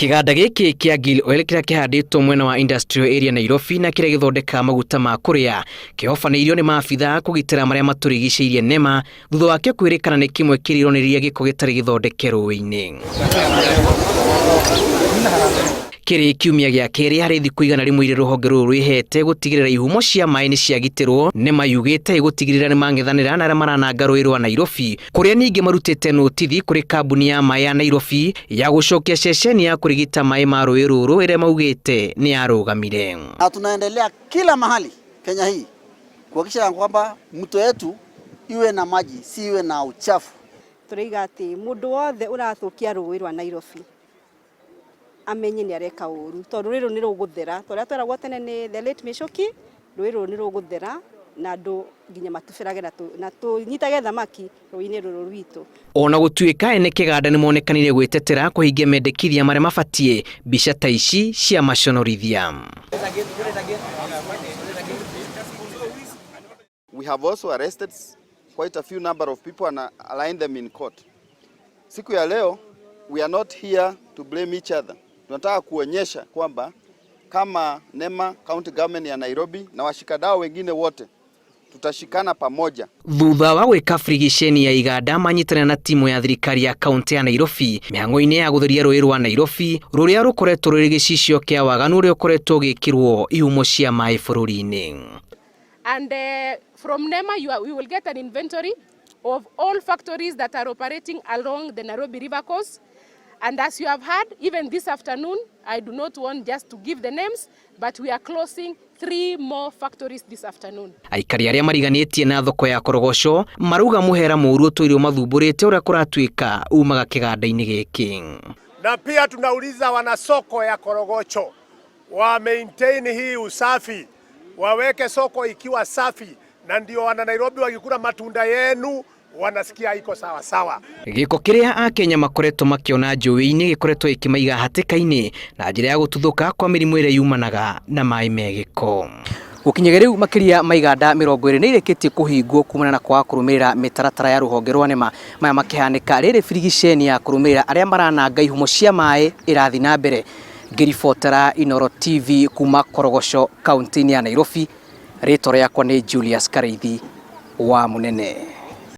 Kĩganda gĩkĩ kĩa Gill Oil kĩrĩa kĩhandĩtwo mwena wa Industrial Area Nairobi na kĩrĩa gĩthondekaga maguta ma kũrĩa kĩhobanĩirio nĩ maabithaa kũgitĩra marĩa matũrigicĩirie NEMA thutha wakĩo kwĩrĩkana nĩ kĩmwe kĩrĩa ironereria gĩko gĩtarĩ gĩthondeke rũĩ-inĩ. Kĩrĩ kiumia gĩa kerĩ harĩ thikũ 100 iria rũhonge rũrũ rwĩhete gũtigĩrĩra ihumo cia maĩ nĩ ciagitĩrwo. NEMA yugĩte ĩgũtigĩrĩra nĩ mang'ethanĩra na arĩa marananga rũĩ rwa Nairobi, kũrĩa ningĩ marutĩte nũtithi kũrĩ kambuni ya maĩ ya Nairobi ya gũcokia ceceni ya kũrigita maĩ ma rũĩ rũrũ ĩrĩa maugĩte nĩ yarũgamire. Na tunaendelea kila mahali Kenya hii kuhakikisha kwamba mto yetu iwe na maji, si iwe na uchafu. Tũraiga atĩ mũndũ wothe ũrathũkia rũĩ rwa Nairobi amenye nĩ areka ũru, tondũ rũĩ rũrũ nĩ rũgũthera. Ta ũrĩa tweragwo tene nĩ the late Michuki, rũĩ rũrũ nĩ rũgũthera na andũ nginya matubĩrage na tũnyitage thamaki rũĩ-inĩ rũrũ rwitũ. Ona gũtuĩka ene kĩganda nĩ monekanire gwĩtetera kũhingia mendekithia marĩa mabatiĩ, mbica ta ici cia maconorithia. We have also arrested quite a few number of people and aligned them in court. Siku ya leo we are not here to blame each other. Tunataka kuonyesha kwamba kama NEMA, county government ya Nairobi na washikadau wengine wote tutashikana pamoja. Thutha wa gwĩka birigiceni ya iganda manyitanĩra na timu ya thirikari ya kaunti ya Nairobi mĩhang'o-inĩ ya gũtheria rũĩ rwa Nairobi rũrĩa rũkoretwo rũrĩ gĩcicio kĩa waganu ũrĩa ũkoretwo ũgĩkĩrwo ihumo cia maĩ bũrũri-inĩ. And from NEMA we will get an inventory of all factories that are operating along the Nairobi River course. And as you have heard, even this afternoon, I do not want just to give the names, but we are closing 3 more factories this afternoon. Aikari arĩa mariganĩtie na thoko ya Korogocho marauga mũhera mũru ũtũire ũmathumbũrĩte ũrĩa kũratuĩka umaga kĩganda-inĩ gĩkĩ. Na pia tunauliza wanasoko ya Korogocho wa maintain hii usafi, waweke soko ikiwa safi, na ndio wana Nairobi wakikula matunda yenu wanasikia iko sawa sawa. Gĩko kĩrĩa akenya makoretwo makĩona njũĩ-inĩ gĩkoretwo gĩkĩmaiga hatĩka-inĩ na njĩra ya gũtuthũka kwa mĩrimũ ĩrĩa yumanaga na maĩ me gĩko. Gũkinyagia rĩu makĩria ma iganda 20 nĩ irĩkĩtie kũhingwo kumana na kwaga kũrũmĩrĩra mĩtaratara ya rũhonge rwa NEMA. Maya makĩhanĩka rĩrĩ birigiceni ya kũrũmĩrĩra arĩa marananga ihumo cia maĩ ĩrathiĩ na mbere. Ngĩribotera Inooro TV kuma Korogocho kaunti-inĩ ya Nairobi, rĩtwa rĩakwa nĩ Julius Karĩithi wa Mũnene.